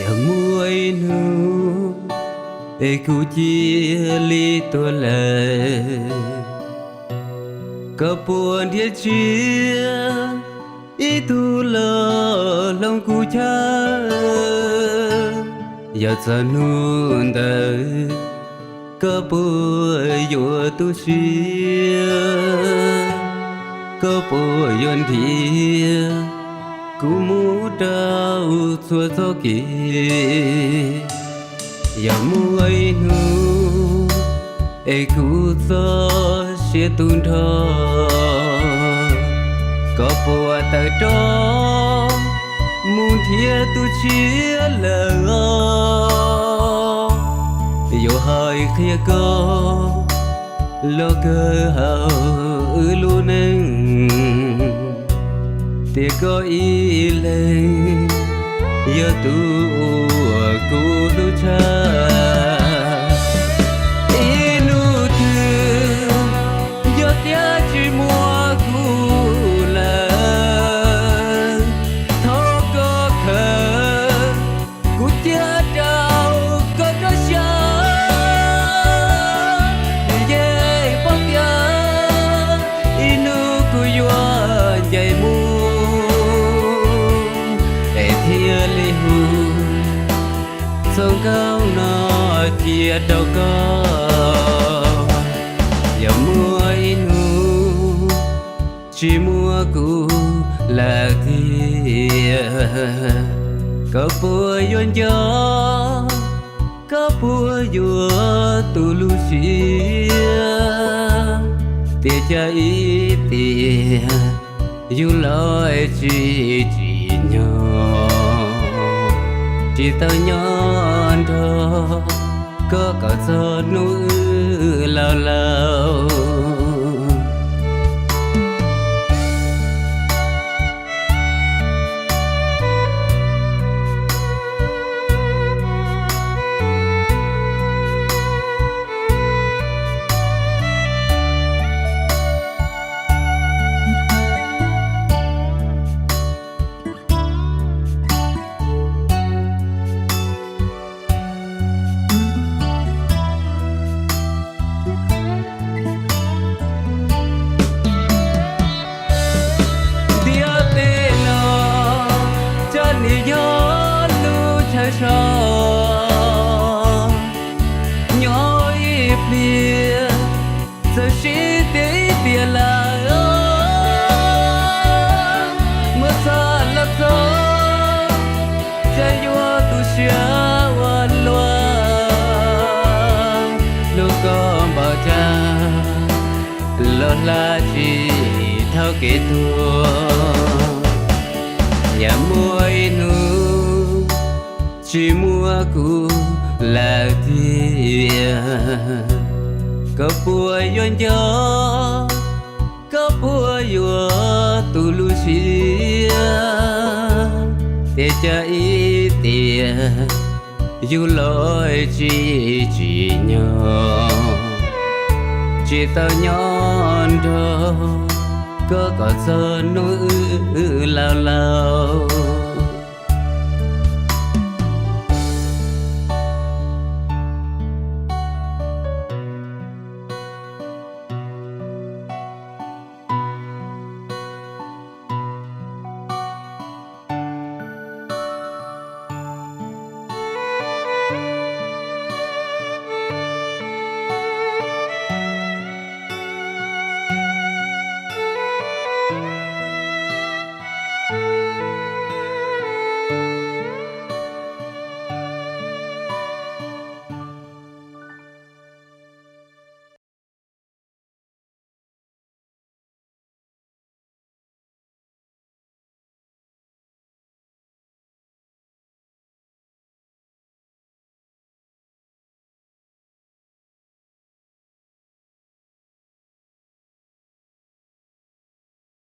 Yog muaj ib hnub es kuv cia li tuag lawm, koj puas nrhiav tshiab ib tug los hloov kuv chaw? Yog txog hnub ntawd, koj puas yuav tu siab? Koj puas yuav nrhiav kuv mus rau txhua txoj kev? Yog muaj ib hnub es kuv txoj sia tu nrho, koj puas tawm rov mus nrhiav tus tshiab lawm os? Yuav hais qhia koj los kawg hauv wb lub neej, tias koj ib leeg yog tus uas kuv hlub tshaj. Ib hnub twg yog tias tsis muaj kuv lawm, thov koj khaws kuv cia rau koj rau siab. Yeej paub tias ib hnub kuv yuav ncaim mus, es thiaj li hu txoj nkauj no cia rau koj. Yog muaj ib hnub tsis muaj kuv lawm tiag, koj puas yuav nco, koj puas yuav tu lub siab? Tias cas ib tiam yus los tsis tsim nyog, tsis tau nyob nrog koj kom txog hnub wb laus laus. Ntiaj teb no, cas nim yog lub chaw so, nyob ib pliag txawm sib tiag ib tiam lawm. Muab txog los txog, cas yuav tu siab ua luaj, hlub koj npaum cas los hla tsis dhau kev tuag. Yog muaj ib hnub tsis muaj kuv lawm tiag, koj puas yuav nco, koj puas yuav tu lub siab? Tias cas ib tiam yus los tsis tsim nyog, tsis tau nyob nrog koj kom txog hnub wb laus laus.